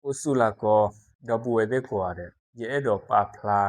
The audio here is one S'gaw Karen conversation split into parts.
အိၣ်ဆူၣ်လၢကီၢ်, ဒီပုၢ်ဝဲၢ်သ့ၣ်ကိးဂၤဒဲး, ယအဲၣ်ဒိးပာ်ဖျါ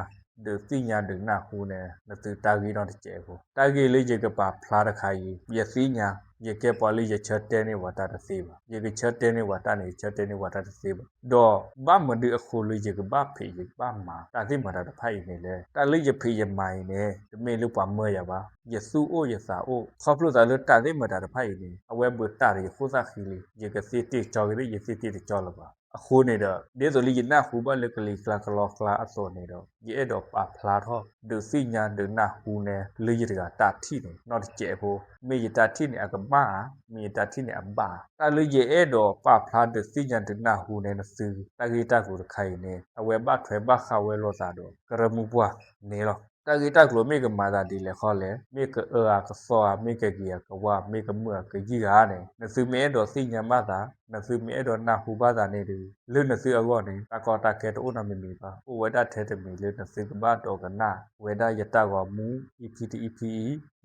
ဒုးသ့ၣ်ညါဒုးနၢ်ဟူန့ၣ် နသုတၢ်ဂ့ၢ်နီတစဲးဖိ. တၢ်ဂ့ၢ်လၢယကပာ်ဖျါတခါအံၤ ယသ့ၣ်ညါ, ယကဲပှၤလၢယဆၢတဲာ်န့ၢ်ပှၤတၢ်တသ့ဘၣ်. ယကဆၢတဲာ်န့ၢ်ပှၤတၢ်န့ၣ် ယဆၢတဲာ်န့ၢ်ပှၤတၢ်တသ့ဘၣ်. ဒီးဘၣ်မနုၤအဃိလၢယကဘၣ်ဖံးယကဘၣ်မၤ တၢ်သ့ၣ်မတၤတဖၣ်အံၤန့ၣ်လဲၣ်. တၢ်လၢယဖံးယမၤအံၤန့ၣ် တမ့ၢ်လၢပှၤမၢယၤဘၣ်. ယသူၣ်အိၣ်ယသးအိၣ် ခီဖျိသးလၢတၢ်သ့ၣ်မတၤတဖၣ်အံၤန့ၣ် အဝဲဘၣ်တၢ်ဒီးယဃိသၣ်ဃံလံ, ယကသ့တ့ၢ်ကၠီကသ့ၣ် ယသ့တ့ၢ်တကၠီလၢၤဘၣ်. အဃိန့ၣ်ဒီး ဒ်သိးလၢယနၢ်ဟူဘၣ်လၢကလံၤကျါကလီကျါအသိးန့ၣ်ဒီး ယအဲၣ်ဒိးပာ်ဖျါထီၣ် ဒုးသ့ၣ်ညါဒုးနၢ်ဟူန့ၣ် လၢယတဂၤတၢ်ထံၣ်န့ၣ် နီတစဲးဖိ. မ့ၢ်ယတၢ်ထံၣ်န့ၣ်အကမၣ်ဧါ, မ့ၢ်ယတၢ်ထံၣ်န့ၣ်အဘၣ်ဧါ. တၢ်လၢယအဲၣ်ဒိးပာ်ဖျါဒုးသ့ၣ်ညါဒုးနၢ်ဟူန့ၣ် နသုတၢ်ဂ့ၢ်တၢ်ကျိၤတခါအံၤန့ၣ် အဝဲဘၣ်ထွဲဘၣ်ဃးဝဲလိာ်သးဒီး ကရၢမိၢ်ပှၢ်န့ၣ်လီၤ. တၢ်ဂ့ၢ်တၢ်ကျိၤမ့ၢ်ကမၤသးဒ်လဲၣ်ဃီလဲၣ်, မ့ၢ်ကအၢဧါကသီဧါ, မ့ၢ်ကဂ့ၤဧါကဝါ, မ့ၢ်ကမုာ်ဧါကယံာ်ဧါန့ၣ် နသုမ့ၢ်အဲၣ်ဒိးသ့ၣ်ညါဘၣ်သး, နသုမ့ၢ်အဲၣ်ဒိးနၢ်ဟူဘၣ်သးန့ၣ်ဒီး လၢနသုအဂီၢ်န့ၣ် တၢ်ကီတၢ်ခဲတအိၣ်နီတမံၤမံၤဘၣ်. အိၣ်ဝဲဒၣ်ထဲတမံၤလၢနသုကဘၣ်ဒိကနၣ်ဝဲဒၣ်ယတၢ်ဂီၤမူ EP တ EP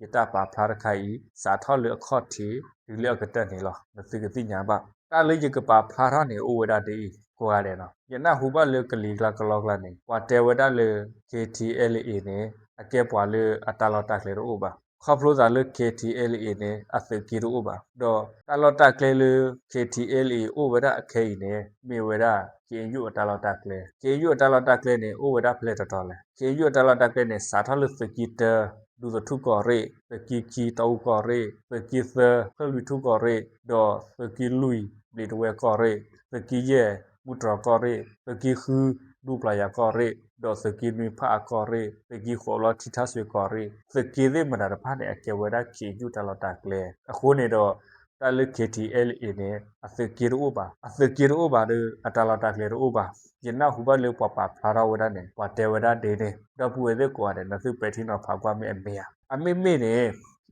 အံၤ, ယတၢ်ပာ်ဖျါတခါအံၤ စးထီၣ်လၢအခီၣ်ထံး တုၤလၢအကတၢၢ်န့ၣ်လီၤ. နသုကသ့ၣ်ညါဘၣ်. တၢ်လၢယကပာ်ဖျါထီၣ်န့ၣ် အိၣ်ဝဲဒၣ်ဒ်အံၤ ကိးဂၤဒဲးနီၤ. ယနၢ်ဟူဘၣ်လၢကလံၤကျါကလီကျါန့ၣ် ပှၤတဲဝဲဒၣ်လၢ KTLA န့ၣ် အကဲပှၤလၢအတၢ်လီၢ်တၢ်ကျဲတအိၣ်ဘၣ်. ခီဖျိသးလၢ KTLA န့ၣ် အသုးက့တအိၣ်ဘၣ်. ဒီးတၢ်လီၢ်တၢ်ကျဲလၢ KTLA အိၣ်ဝဲဒၣ်အခဲအံၤန့ၣ် မ့ၢ်ဝဲဒၣ် KNU အတၢ်လီၢ်တၢ်ကျဲ. KNU အတၢ်လီၢ်တၢ်ကျဲန့ၣ် အိၣ်ဝဲဒၣ်ဖဲလဲၣ်တတီၤလဲၣ်. KNU အတၢ်လီၢ်တၢ်ကျဲန့ၣ် စးထီၣ်လၢသုးက့တၢ ဒူသထူၣ်ကီၢ်ရ့ၣ်, သုးက့ခံ တီအူကီၢ်ရ့ၣ်, သုးက့သၢ ဖၢလွံၢ်ထူၣ်ကီၢ်ရ့ၣ်, ဒီးသုးက့လွံၢ် ဘျံးတဝဲၢ်ကီၢ်ရ့ၣ်, သုးက့ယဲၢ် မူတြီၤကီၢ်ရ့ၣ်, သုးက့ဃု ဒူပျၢ်ယၤကီၢ်ရ့ၣ်, ဒီးသုးက့နွံ ဖၣ်အါကီၢ်ရ့ၣ်, သုးက့ဃိးလီၤ ထံထၣ်စွ့ကီၢ်ရ့ၣ်, သုးက့သ့ၣ်မတၤတဖၣ်န့ၣ် အကဲဝဲဒၣ် KNU တၢ်လီၢ်တၢ်ကျဲ. အဃိန့ၣ်ဒီး တၢ်လၢ KTLA န့ၣ် အသုးက့တအိၣ်ဘၣ်. အသုးက့တအိၣ်ဘၣ်ဒီး အတၢ်လီၢ်တၢ်ကျဲတအိၣ်ဘၣ်. ယနၢ်ဟူဘၣ်လၢပှၤပာ်ဖျါထီၣ်ဝဲဒၣ်န့ၣ် ပှၤတဲဝဲဒၣ်ဒ်န့ၣ် ဒီပုၢ်ဝဲၢ်သ့ၣ်ကိးဂၤဒဲး နသုပဲာ်ထံနီၤဖးကွၢ်မ့ၢ်အမ့ၢ်ဧါ. အမ့မ့ၢ်န့ၣ်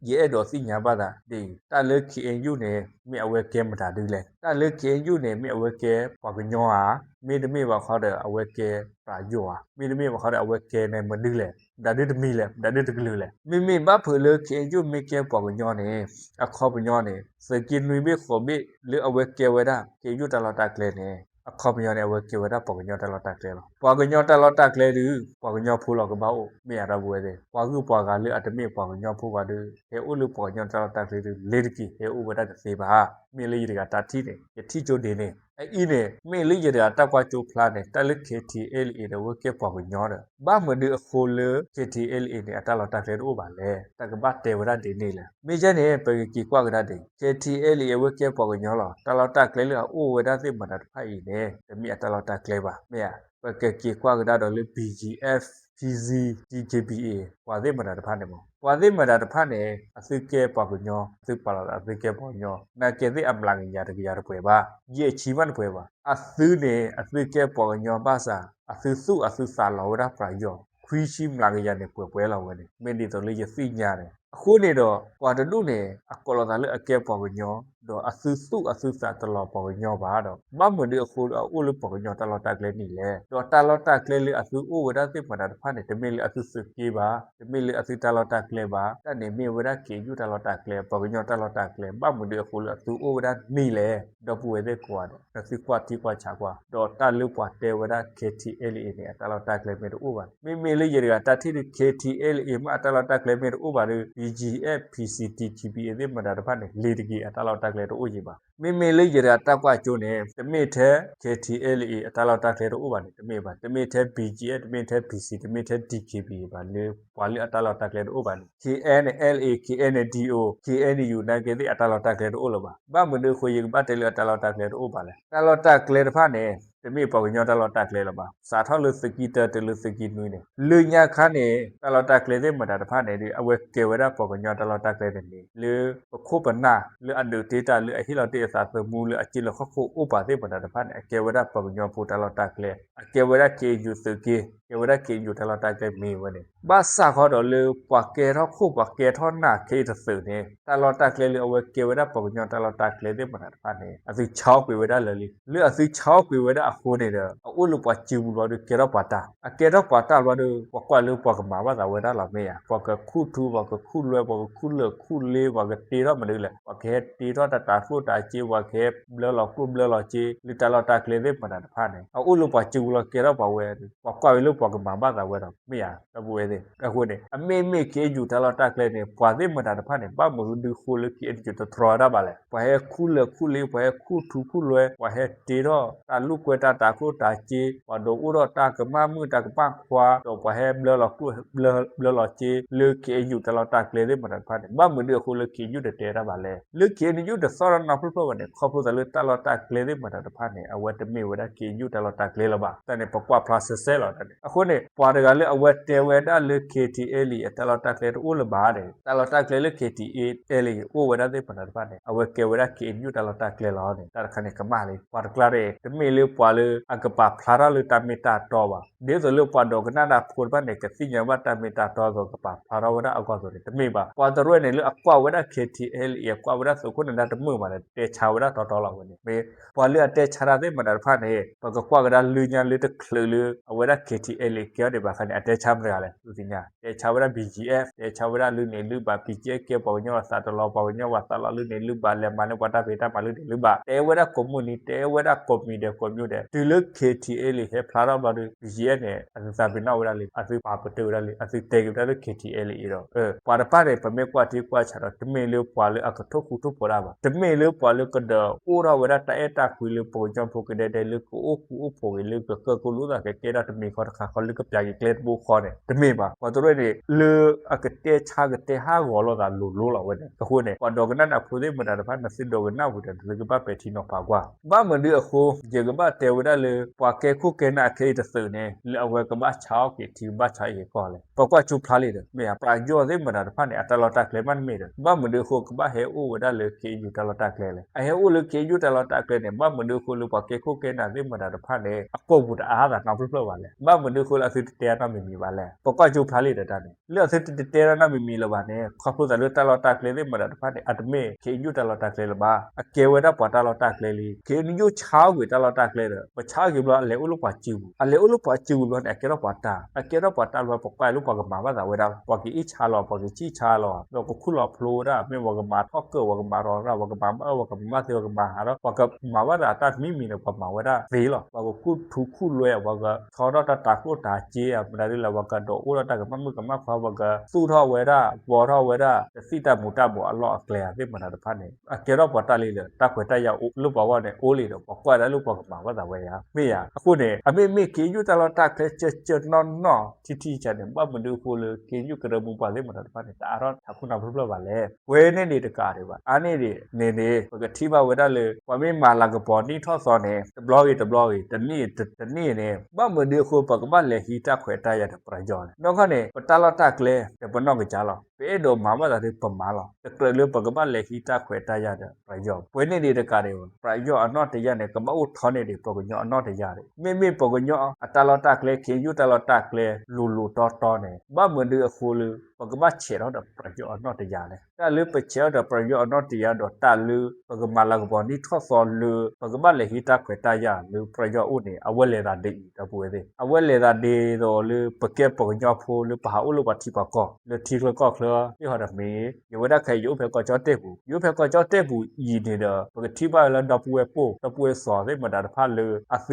ယအဲၣ်ဒိးသ့ၣ်ညါဘၣ်သးဒ်အံၤ, တၢ်လၢ KNU န့ၣ် မ့ၢ်အဝဲကဲမတၤဒ်လဲၣ်. တၢ်လၢ KNU န့ၣ် မ့ၢ်အဝဲကဲပှၤကညီဧါ, မ့တမ့ၢ်ဘၣ်ဃီဒီး အဝဲကဲပယီၤဧါ, မ့တမ့ၢ်ဘၣ်ဃီဒီး အဝဲကဲန့ၣ်မနုၤလဲၣ်, မတၤဒ်တမံၤလဲၣ်, မတၤဒ်တကလုာ်လဲၣ်. မ့မ့ၢ်ဘၣ်ဖုးလၢ KNU မ့ၢ်ကဲပှၤကညီန့ၣ် အခီပညီန့ၣ် သုးက့နွံဘ့ၣ်ဃိးဘ့ၣ်လၢအဝဲကဲဝဲဒၣ် KNU တၢ်လီၢ်တၢ်ကျဲန့ၣ် အခီပညီန့ၣ် အဝဲကဲဝဲဒၣ်ပှၤကညီတၢ်လီၢ်တၢ်ကျဲလီၤ. ပှၤကညီတၢ်လီၢ်တၢ်ကျဲဒီး ပှၤကညီဖိလီၤကဘၣ်အိၣ် မ့ၢ်ဧါ ဒီပုၢ်ဝဲၢ်သ့ၣ်. ပှၤဂုၤပှၤဂၤလၢအတမ့ၢ်ပှၤကညီဖိဘၣ်ဒီး ဟဲအိၣ်လၢပှၤကညီတၢ်လီၢ်တၢ်ကျဲဒီး လ့ၤတက့ၤ ဟဲအိၣ်ဝဲဒၣ်တသ့ဘၣ်. မ့ၢ်လၢယတဂၤတၢ်ထံၣ်န့ၣ် ယထံၣ်ကၠိဒ်န့ၣ်. အအံၤန့ၣ် မ့ၢ်လၢယတဂၤတၢ်ကွၢ်ကၠိဖျါန့ၣ် တၢ်လၢ KTLA ဒီး အဝဲကဲပှၤကညီဒီး ဘၣ်မနုၤအဃိလၢ KTLA န့ၣ် အတၢ်လီၢ်တၢ်ကျဲတအိၣ်ဘၣ်လဲၣ်. တၢ်ကဘၣ်တဲဝဲဒၣ်ဒ်န့ၣ်လဲၣ်. မ့ၢ်ကဲန့ၣ် ပကက့ၤကွၢ်ကဒါဒ်အံၤ, KTLA အဝဲကဲပှၤကညီလီၤ. တၢ်လီၢ်တၢ်ကျဲလၢအအိၣ်ဝဲဒၣ်သ့ၣ်မတၤတဖၣ်အံၤန့ၣ် တမ့ၢ်အတၢ်လီၢ်တၢ်ကျဲဘၣ်. မ့ၢ်ဧါ. ပကက့ၤကွၢ်ကဒါဒီးလၢ BGF, PC, DKBA ပှၤသ့ၣ်မတၤတဖၣ်န့ၣ်မး. ပှၤသ့ၣ်မတၤတဖၣ်န့ၣ် အသုကဲပှၤကညီ, အသုပာ်လီၤသးအသုကဲပှၤကညီ, နာ်ကဲသ့ၣ်အမျးကယၤတကယၤတပှဲၤဘၣ်, ယဲၢ်ဆံဘၣ်တပှဲၤဘၣ်. အသုန့ၣ် အသုကဲပှၤကညီဘၣ်ဆၣ် အသုသူၣ်အသုသးလီၤဝဲဒၣ်ပယီၤ, ခွံဆံမျးကယၤန့ၣ် ပှဲၤပှဲၤလီၤဝဲန့ၣ် မ့ၢ်ဒ်သိးလၢယသ့ၣ်ညါန့ၣ်. အဃိန့ၣ်ဒီး ပှၤတဒူၣ်န့ၣ် အကိးလီၤသးလၢအကဲပှၤကညီ ဒီးအသုသူၣ်အသုသးတလီၤပှၤကညီဘၣ်ဒီး ဘၣ်မနုၤအဃိလၢအအိၣ်လၢပှၤကညီတၢ်လီၢ်တၢ်ကျဲန့ၣ်လဲၣ်. ဒီးတၢ်လီၢ်တၢ်ကျဲလၢအသုအိၣ်ဝဲဒၣ်သ့ၣ်မတၤတဖၣ်န့ၣ် တမ့ၢ်လၢအသုသုးက့ဘၣ်, တမ့ၢ်လၢအသုတၢ်လီၢ်တၢ်ကျဲဘၣ်, တၢ်န့ၣ်မ့ၢ်ဝဲဒၣ် KNU တၢ်လီၢ်တၢ်ကျဲ, ပှၤကညီတၢ်လီၢ်တၢ်ကျဲ, ဘၣ်မနုၤအဃိလၢအသုအိၣ်ဝဲဒၣ်န့ၣ်လဲၣ်. ဒီပုၢ်ဝဲၢ်သ့ၣ်ကိးဂၤဒဲး နသုကွၢ်ထံကွၢ်ဆးကွၢ်, ဒီးတၢ်လၢပှၤတဲဝဲဒၣ် KTLA န့ၣ် အတၢ်လီၢ်တၢ်ကျဲမ့ၢ်တအိၣ်ဘၣ်န့ၣ်, မ့မ့ၢ်လၢယတဂၤတၢ်ထံၣ်ဒီး KTLA မ့ၢ်အတၢ်လီၢ်တၢ်ကျဲမ့ၢ်တအိၣ်ဘၣ်ဒီး BGF, PC, DKBA သ့ၣ်မတၤတဖၣ်န့ၣ် လ့ၤတက့ၤ အတၢ်လီၢ်တၢ်ကျဲတအိၣ်ယံၤဘၣ်. မ့မ့ၢ်လၢယတဂၤတၢ်ကွၢ်ကၠိန့ၣ် တမ့ၢ်ထဲ KTLA အတၢ်လီၢ်တၢ်ကျဲတအိၣ်ဘၣ်န့ၣ် တမ့ၢ်ဘၣ်, တမ့ၢ်ထဲ BGF, တမ့ၢ်ထဲ PC, တမ့ၢ်ထဲ DKBA ဘၣ်, လၢပှၤလၢအတၢ်လီၢ်တၢ်ကျဲတအိၣ်ဘၣ်န့ၣ် KNLA, KNDO, KNU နာ်ကဲသ့ၣ်အတၢ်လီၢ်တၢ်ကျဲတအိၣ်လၢၤဘၣ်. ဘၣ်မနုၤအဃိယကဘၣ်တဲလၢအတၢ်လီၢ်တၢ်ကျဲတအိၣ်ဘၣ်လဲၣ်. တၢ်လီၢ်တၢ်ကျဲတဖၣ်န့ၣ် တမ့ၢ်ပှၤကညီတၢ်လီၢ်တၢ်ကျဲလၢၤဘၣ်. စးထီၣ်လၢသုးက့တၢတုၤလၢသုးက့နွံန့ၣ် လၢညါခါန့ၣ် တၢ်လီၢ်တၢ်ကျဲသ့ၣ်မတၤတဖၣ်န့ၣ်ဒီး အဝဲကဲဝဲဒၣ်ပှၤကညီတၢ်လီၢ်တၢ်ကျဲတန့ၣ် လၢပခိၣ်ပနၢ် လၢအဒုးတ့တၢ် လၢအဟ့ၣ်လီၤတ့ၢ်အသးသမူ လၢအစ့လီၤခီၣ်ခိၣ်အိၣ်ပာ်သ့ၣ်မတၤတဖၣ်န့ၣ် အကဲဝဲဒၣ်ပှၤကညီဖိတၢ်လီၢ်တၢ်ကျဲ, အကဲဝဲဒၣ် KNU သုးက့, ကဲဝဲဒၣ် KNU တၢ်လီၢ်တၢ်ကျဲမ့ၢ်ဝဲန့ၣ် ဘၣ်ဆၣ်ခီဒီးလၢပှၤကဲထီၣ်ခိၣ်ပှၤကဲထီၣ်နၢ်ခဲအံၤတသုးန့ၣ် တၢ်လီၢ်တၢ်ကျဲလၢအဝဲကဲဝဲဒၣ်ပှၤကညီတၢ်လီၢ်တၢ်ကျဲသ့ၣ်မတၤတဖၣ်န့ၣ် အသုဆါအီၣ်ကွံာ်ဝဲဒၣ်လၢာ်လံ. လၢအသုဆါအီၣ်ကွံာ်ဝဲဒၣ်အဃိန့ၣ်ဒီး အအိၣ်လၢပှၤစုပူၤလီၤဒီးကဲထီၣ်ပှၤတၢ်, အကဲထီၣ်ပှၤတၢ်လီၤဒီး ပှၤကွၢ်လၢပှၤကမၤဘၣ်သးဝဲဒၣ်လီၤမ့ၢ်ဧါ. ပှၤကခူၣ်ထူ ပှၤကခူၣ်လွဲ ပှၤကခူၣ်လၢာ်ခူၣ်လ့ ပှၤကတ့ထီၣ်မနုၤလဲၣ်, ပှၤကဟဲတ့ထီၣ်တၢ်တၤကျိၣ်တၤစ့ ပှၤကဟဲဘျၢလီၤကျိၣ်ဘျၢလီၤစ့ လၢတၢ်လီၢ်တၢ်ကျဲသ့ၣ်မတၤတဖၣ်န့ၣ် အအိၣ်လၢပှၤစုပူၤလီၤကဲထီၣ်ပှၤဝဲဒီး ပှၤကွၢ်ဝဲလၢပှၤကမၤဘၣ်သးဝဲဒီးမ့ၢ်ဧါ ဒီပုၢ်ဝဲၢ်သ့ၣ်. အဃိန့ၣ် အမ့မ့ၢ် ခ့ၣ်အဲၣ်ယူၣ် တၢ်လီၢ်တၢ်ကျဲန့ၣ် ပှၤသ့ၣ်မတၤတဖၣ်န့ၣ် ဘၣ်မနုၤအဃိလၢ ခ့ၣ်အဲၣ်ယူၣ် တတြီဝဲဒၣ်ဘၣ်လဲၣ်. ပှၤဟဲခူၣ်လၢာ်ခူၣ်လ့ ပှၤဟဲခူၣ်ထူခူၣ်လွဲ ပှၤဟဲတ့ထီၣ်တၢ်လူၢ်ကွဲတၢ်တၤကျိၣ်တၤစ့ ပှၤဒိးအိၣ်ထီၣ်တၢ်ကမၣ်မုၣ်တၢ်ကမၣ်ခွါ ဒီးပှၤဟဲဘျၢလီၤကျိၣ်ဘျၢလီၤစ့ လၢ ခ့ၣ်အဲၣ်ယူၣ် တၢ်လီၢ်တၢ်ကျဲသ့ၣ်မတၤတဖၣ်န့ၣ် ဘၣ်မနုၤအဃိလၢ ခ့ၣ်အဲၣ်ယူၣ် တတဲတၢ်ဘၣ်လဲၣ်. လၢ ခ့ၣ်အဲၣ်ယူၣ် တသီၣ်ထီၣ်နီတဖျၢၣ်ဘၣ်န့ၣ် ခီဖျိသးလၢတၢ်လီၢ်တၢ်ကျဲသ့ၣ်မတၤတဖၣ်န့ၣ် အဝဲတမ့ၢ်ဝဲဒၣ် ခ့ၣ်အဲၣ်ယူၣ် တၢ်လီၢ်တၢ်ကျဲလၢၤဘၣ်. တၢ်န့ၣ် ပကွၢ်ဖျါဆဲးဆဲးလီၤတၢ်န့ၣ်. အဃိန့ၣ် ပှၤတဂၤလၢအဝဲတဲဝဲဒၣ်လၢ ခ့ၣ်ထံၣ်အဲလ်အံၤ အတၢ်လီၢ်တၢ်ကျဲတအိၣ်လၢၤဘၣ်န့ၣ် တၢ်လီၢ်တၢ်ကျဲလၢ ခ့ၣ်ထံၣ်အဲလ်အံၤ အိၣ်ဝဲဒၣ်သ့ၣ်မတၤတဖၣ်န့ၣ် အဝဲကဲဝဲဒၣ် ခ့ၣ်အဲၣ်ယူၣ် တၢ်လီၢ်တၢ်ကျဲလီၤန့ၣ် တၢ်တခါန့ၣ်ကမၣ်လံ. ပှၤတကျါန့ၣ် တမ့ၢ်လၢပှၤလၢအကပာ်ဖျါထီၣ်လၢတၢ်မ့ၢ်တၢ်တီဘၣ်. ဒ်သိးလၢပှၤဒိကနၣ်တၢ်ဖိတဖၣ်န့ၣ် ကသ့ၣ်ညါဘၣ်တၢ်မ့ၢ်တၢ်တီအသိး ကပာ်ဖျါထီၣ်ဝဲဒၣ်အဂီၢ်အသိးန့ၣ် တမ့ၢ်ဘၣ်. ပှၤတရူၢ်န့ၣ် လၢအကွၢ်ဝဲဒၣ် ခ့ၣ်ထံၣ်အဲလ် အံၤ အကွၢ်ဝဲဒၣ်သုးခိၣ်နၢၤဒါတမုာ်ဘၣ်န့ၣ် တဲဆါဝဲဒၣ်တီတီလီၤဝဲန့ၣ်. မ့ၢ်ပှၤလၢအတဲဆါတၢ်သ့ၣ်မတၤတဖၣ်န့ၣ် ပကကွၢ်ကဒါလၢညါလၢတချုးလၢ အဝဲဒၣ် ခ့ၣ်ထံၣ်အဲလ်အံၤ ကဲထီၣ်ဒံးဘၣ်အခါန့ၣ် အတဲဆါမတၤတဂၤလဲၣ် သုသ့ၣ်ညါ တဲဆါဝဲဒၣ် ဘံၣ်ကၠံၣ်အဲၣ် တဲဆါဝဲဒၣ်လၢန့ၣ်လုၢ်ဘၣ် ဘံၣ်ကၠံၣ်အဲၣ် ကဲပှၤကညီအသးတလီၤ ပှၤကညီအသးလီၤလၢန့ၣ်လုၢ်ဘၣ် လဲၤမၤန့ၢ်ပှၤတၢ်ဖံးတၢ်မၤလၢန့ၣ်လုၢ်ဘၣ် တဲဝဲဒၣ်ကိးမုၢ်နံၤ တဲဝဲဒၣ်ကိးမံၤဒဲး ကိးမံၤဒဲး တုၤလၢ ခ့ၣ်ထံၣ်အဲလ်အံၤ ဟဲဖျါထီၣ်ဘျီဒီး ဘံၣ်ကၠံၣ်အဲၣ်န့ၣ် အသုသးပ့ၤနီၣ်ဝဲဒၣ်လံ အသုပာ်ပတုာ်ဝဲဒၣ်လံ အသုတဲက့ၤဝဲဒၣ်လၢ ခ့ၣ်ထံၣ်အဲလ်အံၤဒီး ပှၤတဖၣ်န့ၣ် ပမ့ၢ်ကွၢ်ထံကွၢ်ဆးဒီး တမ့ၢ်လၢပှၤလၢအကထိၣ်ဃူထိၣ်ဖိးတၢ်ဘၣ်. တမ့ၢ်လၢပှၤလၢကဒၢးအိၣ်ထီၣ်ဝဲဒၣ်တၢ်အဲၣ်တၢ်ကွံလၢပှၤကညီဖိကဒဲကဒဲလၢကအိၣ်ဃူအိၣ်ဖိးဂ့ၤ လၢကဃၢၤကလိသးကကဲထီၣ်တမံၤဃီတခါဃီ လၢကပျးက့ၤကျဲတဘိဃီန့ၣ် တမ့ၢ်ဘၣ်. ပှၤတရူၢ်န့ၣ် လၢအကတဲဆါကတဲဟးဂီၤလိာ်သးလိၤလိၤလီၤဝဲန့ၣ်. အဃိန့ၣ် ပှၤဒိကနၣ်တၢ်ဖိသ့ၣ်မတၤတဖၣ် နသုဒိကနၣ်ဝံၤဒီး နသုကဘၣ်ပဲာ်ထံနီၤဖးကွၢ် ဘၣ်မနုၤအဃိ ယကဘၣ်တဲဝဲဒၣ်လၢ ပှၤကဲခိၣ်ကဲနၢ်ခဲအံၤတသုးန့ၣ် လၢအဝဲကဘၣ်ဆါအီၣ်က့ၤထံ ကဘၣ်ဆါအီၣ်က့ၤကီၢ်လဲၣ်. ပကွၢ်ကၠိဖျါလံဒီး မ့ၢ်ဧါ ပယီၤသ့ၣ်မတၤတဖၣ်န့ၣ် အတၢ်လီၢ်တၢ်ကျဲမ့တမ့ၢ်ဒီး ဘၣ်မနုၤအဃိကဘၣ်ဟဲအိၣ်ဝဲဒၣ်လၢ ခ့ၣ်အဲၣ်ယူၣ် တၢ်လီၢ်တၢ်ကျဲလဲၣ်. အဟဲအိၣ်လၢ ခ့ၣ်အဲၣ်ယူၣ် တၢ်လီၢ်တၢ်ကျဲန့ၣ် ဘၣ်မနုၤအဃိလၢပှၤကဲခိၣ်ကဲနၢ်သ့ၣ်မတၤတဖၣ်န့ၣ် အကိာ်ပူၤတအါသးနီတဖျၢၣ်ဘၣ်လဲၣ်. ဘၣ်မနုၤအဃိလၢအသုတတဲအနီတမံၤမံၤဘၣ်လဲၣ်. ပကွၢ်ကၠိဖျါလံဒီးတၢ်န့ၣ် လၢအသုတတဲတၢ်နီတမံၤမံၤလၢၤဘၣ်န့ၣ် ခီဖျိသးလၢတၢ်လီၢ်တၢ်ကျဲသ့ၣ်မတၤတဖၣ်န့ၣ် အတမ့ၢ် ခ့ၣ်အဲၣ်ယူၣ် တၢ်လီၢ်တၢ်ကျဲလၢၤဘၣ်. အကဲဝဲဒၣ်ပှၤတၢ်လီၢ်တၢ်ကျဲလံ. ခ့ၣ်အဲၣ်ယူၣ် ဆါအီၣ်ကွံာ်တၢ်လီၢ်တၢ်ကျဲဒီး ပဆါအီၣ်က့ၤဘျီ အလဲၤအိၣ်လၢပှၤစုပူၤ အလဲၤအိၣ်လၢပှၤစုပူၤဘျီန့ၣ် အကဲထီၣ်ပှၤတၢ် အကဲထီၣ်ပှၤတၢ်ဘျီ ပကွၢ်လၢပှၤကမၤဘၣ်သးဝဲဒၣ်လီၤ. ပှၤကအံၣ်ဆါလီၤ ပှၤကဆံၣ်ဆါလီၤ ဒီးကခူၣ်လီၤဖျိဝဲဒၣ် မ့ၢ်ပှၤကမၤထီၣ်ကၢၢ် ပှၤကမၤရီရၣ် ပှၤကမၤဘၣ်အၢ ပှၤကမၤဘၣ်သ့ ပှၤကမၤဟးထီၣ် ပှၤကမၤဝဲဒၣ်တၢ်တမံၤမံၤန့ၣ် ပှၤမၤဝဲဒၣ်သ့လီၤ. ပှၤကခူၣ်ထူခူၣ်လွဲ ပှၤကဆီထီၣ်တၢ်တၤကျိၣ်တၤစ့ မတၤဒ်လဲၣ် ပှၤကဒိးအိၣ်ထီၣ်တၢ်ကမၣ်မုၣ်ကမၣ်ခွါ ပှၤကသူၣ်ထီၣ်ဝဲဒၣ် ဘှီထီၣ်ဝဲဒၣ် တသံၣ်တၢ်မူၤတၢ်ဘှီးအလီၢ်အကျဲသ့ၣ်မတၤတဖၣ်န့ၣ် အကဲထီၣ်ပှၤတၢ်လံဒီး တၢ်ခွဲးတၢ်ယာ်အိၣ်လၢပှၤဂီၢ်န့ၣ် အိၣ်လံဒီး ပှၤကွၢ်ဒၣ်လၢပှၤကမၤဘၣ်သးဝဲယါ မ့ၢ်ယါ. အဃိန့ၣ် အမ့မ့ၢ် ခ့ၣ်အဲၣ်ယူၣ် တၢ်လီၢ်တၢ်ကျဲ ကၢကၢနီၢ်နီၢ် ထံထံဆးန့ၣ် ဘၣ်မနုၤအဃိလၢ ခ့ၣ်အဲၣ်ယူၣ် ကရၢမိၢ်ပှၢ်သ့ၣ်မတၤတဖၣ်န့ၣ် တအါထီၣ်ထးခိၣ်နၢ်ဖျၢၣ်ဖျၢၣ်ဘၣ်လဲၣ်. ပှဲၤန့ၢ်ဒံးတကးဒံးဘၣ် အါန့ၢ်ဒံးန့ၣ်န့ၣ် ပကထံၣ်ဘၣ်ဝဲဒၣ်လၢ ပှၤမ့ၢ်မၤလၤကပီၤနံၣ်ထီၣ်သီန့ၣ် တဘျီဂ့ၤတဘျီဂ့ၤ တနံၣ်တနံၣ်န့ၣ် ဘၣ်မနုၤအဃိ ပကဘၣ်လဲၤဟံးတၢ်ခွဲးတၢ်ယာ်ဒီးပယီၤလဲၣ်. နီၢ်ခီန့ၣ် ပတၢ်လီၢ်တၢ်ကျဲ ဒီးပနီၢ်ကစၢ်လီၤ. ပအဲၣ်ဒိးမၤဘၣ်သးဒီးပမၤလီၤ. တကြၢးလၢပကဘၣ်လဲၤဟံးတၢ်ခွဲးတၢ်ယာ်ဒီးပယီၤ ပှဲၤန့ၢ်ဒံးတကးဒံးဘၣ် ပယီၤအနီၣ်တယၢ်န့ၣ် ကဘၣ်အိၣ်ထီန့ၢ်ဒံးပှၤကညီအနီၣ်တယၢ်ဒီး မ့မ့ၢ်ပှၤကညီအတၢ်လီၢ်တၢ်ကျဲ ခ့ၣ်အဲၣ်ယူၣ် တၢ်လီၢ်တၢ်ကျဲ လိၤလိၤတီတီန့ၣ် ဘၣ်မနုၤအဃိလၢ ပကဘၣ်ဆဲးထီၣ်ဒီးပယီၤအနီၣ်တယၢ်လဲၣ်. တၢ်လၢပဆဲးထီၣ်ဒီးပယီၤအနီၣ်တယၢ်ဒီး တၢ်လၢပကမၤလၤကပီၤနံၣ်ထီၣ်သီလၢ ပကဘၣ်လဲၤဟံးတၢ်ခွဲးတၢ်ယာ်လၢပယီၤအအိၣ်န့ၣ် အဝဲလဲၤသးဒ်အံၤ ဒီပုၢ်ဝဲၢ်သ့ၣ် အဝဲလဲၤသးဒ်သိးလၢပကဲပှၤကညီဖိလၢပဟးအိၣ်လၢပှၤထံပှၤကီၢ် လၢထံချၢကီၢ်ချၢ ဟ့ၣ်ဟီဒီးမ့ၢ် ယဝဲဒၣ်ခဲအံၤ ယအိၣ်ဖဲကီၢ်ကၠီၣ်တဲၣ်ပူၤ ယအိၣ်ဖဲကီၢ်ကၠီၣ်တဲၣ်ပူၤအံၤန့ၣ်ဒီး ပကထံၣ်ဘၣ်လၢဒီပုၢ်ဝဲၢ်ပိၢ် ဒီပုၢ်ဝဲၢ်စီၤသ့ၣ်မတၤတဖၣ်လၢ အသု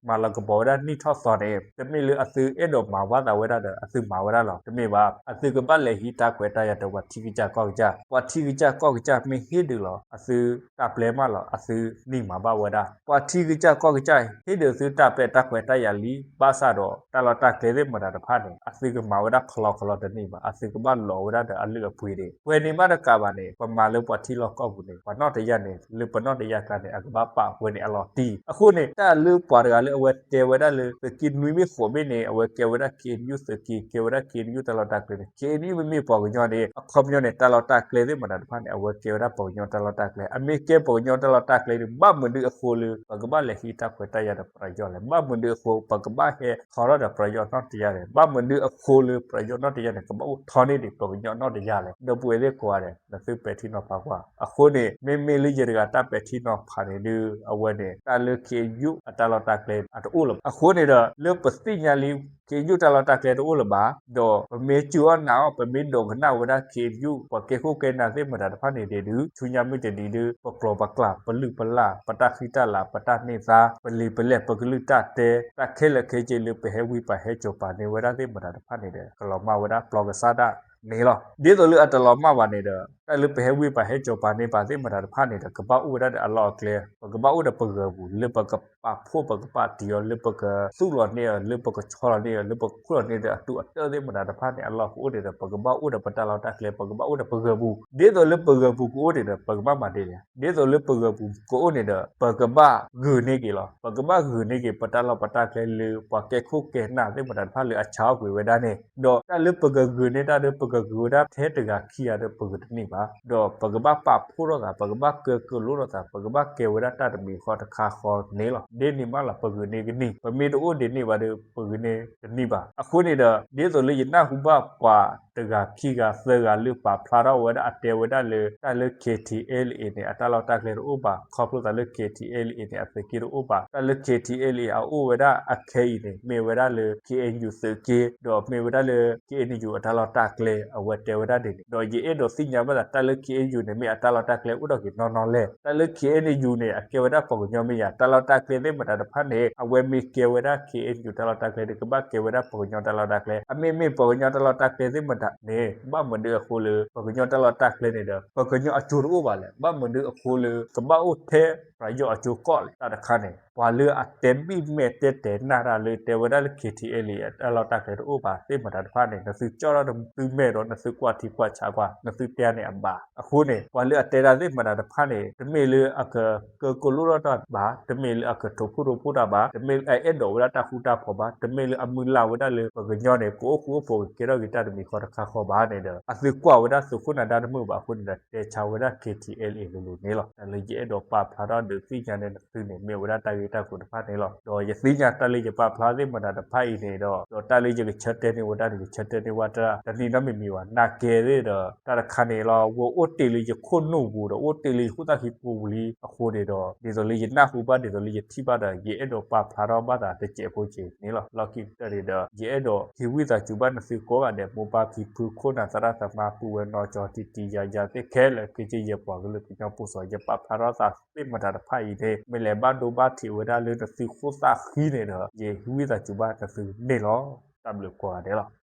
မၤလၤကပီၤဝဲဒၣ်နံၣ်ထီၣ်သီန့ၣ် တမ့ၢ်လၢအသုအဲၣ်ဒိးမၤဘၣ်သးဝဲဒၣ်ဒီး အသုမၤဝဲဒၣ်လီၤ. တမ့ၢ်ဘၣ်. အသုကဘၣ်လဲၤဟံးတၢ်ခွဲးတၢ်ယာ်ဒီးပှၤထံကစၢ်ကီၢ်ကစၢ် ပှၤထံကစၢ်ကီၢ်ကစၢ်မ့ၢ်ဟ့ၣ်ဒုးလီၤ အသုတၢ်ပျဲမးလီၤ အသုန့ၢ်မၤဘၣ်ဝဲဒၣ် ပှၤထံကစၢ်ကီၢ်ကစၢ် ဟ့ၣ်ဒုးသုတၢ်ပျဲတၢ်ခွဲးတၢ်ယာ်လံ ဘၣ်ဆၣ်ဒီး တၢ်လီၢ်တၢ်ကျဲသ့ၣ်မတၤတဖၣ်န့ၣ် အသုကမၤဝဲဒၣ်ခလီခလီတန့ၢ်ဘၣ် အသုကဘၣ်လီၤဝဲဒၣ်ဒီးအလုၢ်အပှ့ၤန့ၣ် ပှဲၤန့ၣ်ဘၣ်တကးဘၣ်န့ၣ် ပမၤလၢပှၤထံလီၢ်ကီၢ်ပူၤန့ၣ် ပှၤနီၣ်တယၢ်န့ၣ် လၢပနီၣ်တယၢ်ကျါန့ၣ် အကဘၣ်ပာ်ပှဲၤန့ၣ်အလီၤတံၢ် အဃိန့ၣ် တၢ်လၢပှၤတဂၤလၢအဝဲတဲဝဲဒၣ်လၢ သုးက့နွံမ့ၢ်ဃိးဘ့ၣ်န့ၣ် အဝဲကဲဝဲဒၣ် ခ့ၣ်အဲၣ်ယူၣ် သုးက့ ကဲဝဲဒၣ် ခ့ၣ်အဲၣ်ယူၣ် တၢ်လီၢ်တၢ်ကျဲန့ၣ် ခ့ၣ်အဲၣ်ယူၣ် မ့မ့ၢ်ပှၤကညီန့ၣ် အခီပညီန့ၣ် တၢ်လီၢ်တၢ်ကျဲသ့ၣ်မတၤတဖၣ်န့ၣ် အဝဲကဲဝဲဒၣ်ပှၤကညီတၢ်လီၢ်တၢ်ကျဲ အမ့ၢ်ကဲပှၤကညီတၢ်လီၢ်တၢ်ကျဲဒီး ဘၣ်မနုၤအဃိလၢ ပကဘၣ်လဲၤဟံးတၢ်ခွဲးတၢ်ယာ်ဒီးပယီၤလဲၣ် ဘၣ်မနုၤအဃိ ပကဘၣ်ဟဲထီထီၣ်ဒီးပယီၤနီၣ်တယၢ်လဲၣ် ဘၣ်မနုၤအ အဃိလၢပယီၤနီၣ်တယၢ်န့ၣ် ကဘၣ်အိၣ်ထီန့ၢ်ဒံးပှၤကညီနီၣ်တယၢ်လဲၣ်. ဒီပုၢ်ဝဲၢ်သ့ၣ်ကိးဂၤဒဲး နသုပဲာ်ထံနီၤဖးကွၢ်. အဃိန့ၣ် မ့မ့ၢ်လၢယတဂၤတၢ်ပဲာ်ထံနီၤဖးန့ၣ်ဒုး အဝဲန့ၣ် တၢ်လၢ ခ့ၣ်အဲၣ်ယူၣ် အတၢ်လီၢ်တၢ်ကျဲအတအိၣ်လၢၤဘၣ်. အဃိန့ၣ်ဒီး လၢပသ့ၣ်ညါလံ ခ့ၣ်အဲၣ်ယူၣ် တၢ်လီၢ်တၢ်ကျဲတအိၣ်လၢၤဘၣ် ဒီးပမ့ၢ်စူၢ်အီၣ်နာ်အီၤ ပမ့ၢ်ဒိကနၣ်ဝဲဒၣ် ခ့ၣ်အဲၣ်ယူၣ် ပှၤကဲခိၣ်ကဲနၢ်သ့ၣ်မတၤတဖၣ်န့ၣ်ဒဲးဒုး ဆူညါမုၢ်တနံၤဒုး ပကျိာ်ပကျဲ ပလုၢ်ပလၢ် ပတၢ်ဃံတၢ်လၤ ပတၢ်န့ၢ်သါ ပလံာ်ပလဲၢ် ပကလုၢ်တၢ်တဲ တၢ်ခဲလၢာ်ခဲဆ့လၢပဟဲဝံပာ်ဟဲစိာ်ပာ်န့ၢ်ဝဲဒၣ်သ့ၣ်မတၤတဖၣ်န့ၣ်ဒီး ကလီၤမၢ်ဝဲဒၣ်ပျီကစၢ်ဒၣ်န့ၣ်လီၤ. ဒ်သိးလၢအတလီၤမၢ်ဘၣ်န့ၣ်ဒီး တၢ်လၢပဟဲဝံပာ်ဟဲစိာ်ပာ်န့ၢ်ပာ်သ့ၣ်မတၤတဖၣ်န့ၣ်ဒီး ကဘၣ်အိၣ်ဝဲဒၣ်ဒီးအလီၢ်အကျဲ ပကဘၣ်အိၣ်ဒီးပဂၢၤပူၤ လၢပကပာ်ဖှိၣ် ပကပာ်တံၢ်အီၤ လၢပကသူၣ်လီၤန့ၢ်အီၤ လၢပကဆီလီၤန့ၢ်အီၤ လၢပကခိၣ်လီၤန့ၢ်ဒီးအတူးအတၢၢ်သ့ၣ်မတၤတဖၣ်န့ၣ် အလီၢ်ကအိၣ်န့ၣ်ဒီး ပကဘၣ်အိၣ်ဒီးပတၢ်လီၢ်တၢ်ကျဲ ပကဘၣ်အိၣ်ဒီးပဂၢၤပူၤ ဒ်သိးလၢပဂၢၤပူၤကအိၣ်န့ၣ်ဒီး ပကဘၣ်မၤဒ်လဲၣ်. ဒ်သိးလၢပဂၢၤပူၤကအိၣ်န့ၣ်ဒီး ပကဘၣ်ဂုာ်န့ၢ်က့ၤလီၤ. ပကဘၣ်ဂုာ်န့ၢ်က့ၤ ပတၢ်လီၢ်ပတၢ်ကျဲလၢ ပှၤကဲခိၣ်ကဲနၢ်သ့ၣ်မတၤတဖၣ်လၢအဆါအီၣ်ကွံာ်ဝဲဒၣ်န့ၣ် ဒီးတၢ်လၢပကဂုာ်န့ၢ်တၢ်ဒီး ပကဂုာ်ဝဲဒၣ်ထဲတဂၤခံဂၤဒီး ပဂုာ်တန့ၢ်ဘၣ်. ဒီးပကဘၣ်ပာ်ဖှိၣ်ထီၣ်သး ပကဘၣ်ကဲကလိလိာ်သး ပကဘၣ်ကဲဝဲဒၣ်တၢ်တမံၤဃီတခါဃီန့ၣ်လီၤ. ဒ်န့ၣ်မးလီၤ ပဂုာ်န့ၢ်ကနံၣ် ပမ့ၢ်တအိၣ်ဒ်န့ၣ်ဘၣ်ဒီး ပဂုာ်န့ၢ်တန့ၢ်ဘၣ်. အဃိန့ၣ်ဒီး ဒ်သိးလၢယနၢ်ဟူဘၣ်ပှၤတဂၤခံဂၤသၢဂၤလၢပာ်ဖျါထီၣ်ဝဲဒၣ် အတဲဝဲဒၣ်လၢ တၢ်လၢ ခ့ၣ်ထံၣ်အဲၣ်လ်အ့ၣ်န့ၣ် အတၢ်လီၢ်တၢ်ကျဲတအိၣ်ဘၣ် ခီဖျိသးလၢ ခ့ၣ်ထံၣ်အဲၣ်လ်အ့ၣ်န့ၣ် အသုးက့တအိၣ်ဘၣ်. တၢ်လၢ ခ့ၣ်ထံၣ်အဲၣ်လ်အ့ၣ် အအိၣ်ဝဲဒၣ်အခဲအံၤန့ၣ် မ့ၢ်ဝဲဒၣ်လၢ ခ့ၣ်အဲၣ်ယူၣ် သုးက့ ဒီးမ့ၢ်ဝဲဒၣ်လၢ ခ့ၣ်အဲၣ်ယူၣ် အတၢ်လီၢ်တၢ်ကျဲ အဝဲတဲဝဲဒၣ်ဒ်န့ၣ် ဒီးယအဲၣ်ဒိးသ့ၣ်ညါဘၣ်သး တၢ်လၢ ခ့ၣ်အဲၣ်ယူၣ်န့ၣ် မ့ၢ်အတၢ်လီၢ်တၢ်ကျဲအိၣ်ထီၣ်က့ၤနီၢ်နီၢ်လဲၣ်. တၢ်လၢ ခ့ၣ်အဲၣ်ယူၣ်န့ၣ် အကဲဝဲဒၣ်ပှၤကညီမ့ၢ်ယၤ တၢ်လီၢ်တၢ်ကျဲသ့ၣ်မတၤတဖၣ်န့ၣ် အဝဲမ့ၢ်ကဲဝဲဒၣ် ခ့ၣ်အဲၣ်ယူၣ် တၢ်လီၢ်တၢ်ကျဲဒီး ကဘၣ်ကဲဝဲဒၣ်ပှၤကညီတၢ်လီၢ်တၢ်ကျဲ အမ့မ့ၢ်ပှၤကညီတၢ်လီၢ်တၢ်ကျဲသ့ၣ်မတၤန့ၣ် ဘၣ်မနုၤအဃိလၢ ပှၤကညီတၢ်လီၢ်တၢ်ကျဲန့ၣ်ဒီး ပှၤကညီအကၠိတအိၣ်ဘၣ်လဲၣ်. ဘၣ်မနုၤအဃိလၢ ကဘၣ်အိၣ်ထဲပယီၤအကၠိကီးလဲၣ်. တၢ်တခါန့ၣ် ပှၤလၢအတဲဘံၣ်မဲာ်တဲတဲာ်နၢ်တၢ်လၢ တဲဝဲဒၣ်လၢ ခ့ၣ်ထံၣ်အဲၣ်လ်အ့ၣ် အတၢ်လီၢ်တၢ်ကျဲတအိၣ်ဘၣ်သ့ၣ်မတၤတဖၣ်န့ၣ် နသုကၠီၣ်ထီၣ်သုမဲာ်ဒီး နသုကွၢ်ထံကွၢ်ဆးကွၢ် နသုတဲန့ၣ်အဘၣ်. အဃိန့ၣ် ပှၤလၢအတဲတၢ်သ့ၣ်မတၤတဖၣ်န့ၣ် တမ့ၢ်လၢအကကၢကလိလိာ်တၢ်ဘၣ်, တမ့ၢ်လၢအကထိးဖှိၣ်ရိဖှိၣ်တၢ်ဘၣ်, တမ့ၢ်လၢအအဲၣ်ဒိးဝဲဒၣ်တၢ်ဃူတၢ်ဖိးဘၣ်, တမ့ၢ်လၢအမုၢ်လၢ်ဝဲဒၣ်လၢ ပှၤကညီန့ၣ် ကအိၣ်ဃူအိၣ်ဖိးကကဲထီၣ်က့ၤတၢ်တမံၤဃီတခါဃီဘၣ်န့ၣ်ဒီး အသုကွၢ်ဝဲဒၣ်သုးခိၣ်နၢၤဒါတမုာ်ဘၣ်အဃိန့ၣ်ဒီး တဲဆါဝဲဒၣ် ခ့ၣ်ထံၣ်အဲၣ်လ်အ့ၣ် လိၤလိၤန့ၣ်လီၤ. တၢ်လၢယအဲၣ်ဒိးပာ်ဖျါထီၣ်ဒုးသ့ၣ်ညါန့ၢ်နသုန့ၣ် မ့ၢ်ဝဲဒၣ်တၢ်ဂ့ၢ်တၢ်ကျိၤတဖၣ်န့ၣ်လီၤ. ဒီးယသ့ၣ်ညါတၢ်လၢယပာ်ဖျါသ့ၣ်မတၤတဖၣ်အံၤန့ၣ်ဒီး ဒီးတၢ်လၢယကဆၢတဲာ်န့ၢ်ဝဲဒၣ်န့ၣ် ယဆၢတဲာ်န့ၢ်ဝဲတၢ်တနံၤနီတမံၤမံၤဘၣ်. နာ်ကဲသ့ၣ်ဒီး တၢ်တခါန့ၣ်လီၤ ဝဲအိၣ်တ့ၢ်လၢယခိၣ်နူာ်ပူၤဒီး အိၣ်တ့ၢ်လၢယခိၣ်သၣ်ခံပူၤလံအဃိန့ၣ်ဒီး ဒ်သိးလၢယနၢ်ဟူဘၣ် ဒ်သိးလၢယထံၣ်ဘၣ်ဒီး ယအဲၣ်ဒိးပာ်ဖျါထီၣ်ဘၣ်သးတစဲးဖိစဲးန့ၣ်လီၤ. လီၢ်ခံကတၢၢ်န့ၣ်ဒီး ယအဲၣ်ဒိးဟ့ၣ်ဝံသးစူၤဘၣ်နသုကိးဂၤဒဲး မိၢ်ပၢ်ဖံဖု ခိၣ်နၢ်သရၣ်သမါ ပုၢ်ဝဲၢ်နီၢ်ကၠီ တံၤတံၤယၤယၤသ့ၣ်ခဲလၢာ် က့က့ယဲၢ်ပှၤကလုာ်ကညီဖိစီၤ ယပာ်ဖျါထီၣ်သးသ့ၣ်မတၤတဖၣ်အံၤန့ၣ် မ့ၢ်လဲၤဘၣ်ဒိဘၣ်ထံးဝဲဒၣ်လၢနသုခိၣ်သၣ်ဃံန့ၣ်ဒီး ယဟ့ၣ်ဝံသးစူၤဘၣ်နသုန့ၣ်လီၤ. တၢ်ဘျုးကိးဂၤဒဲးလီၤ.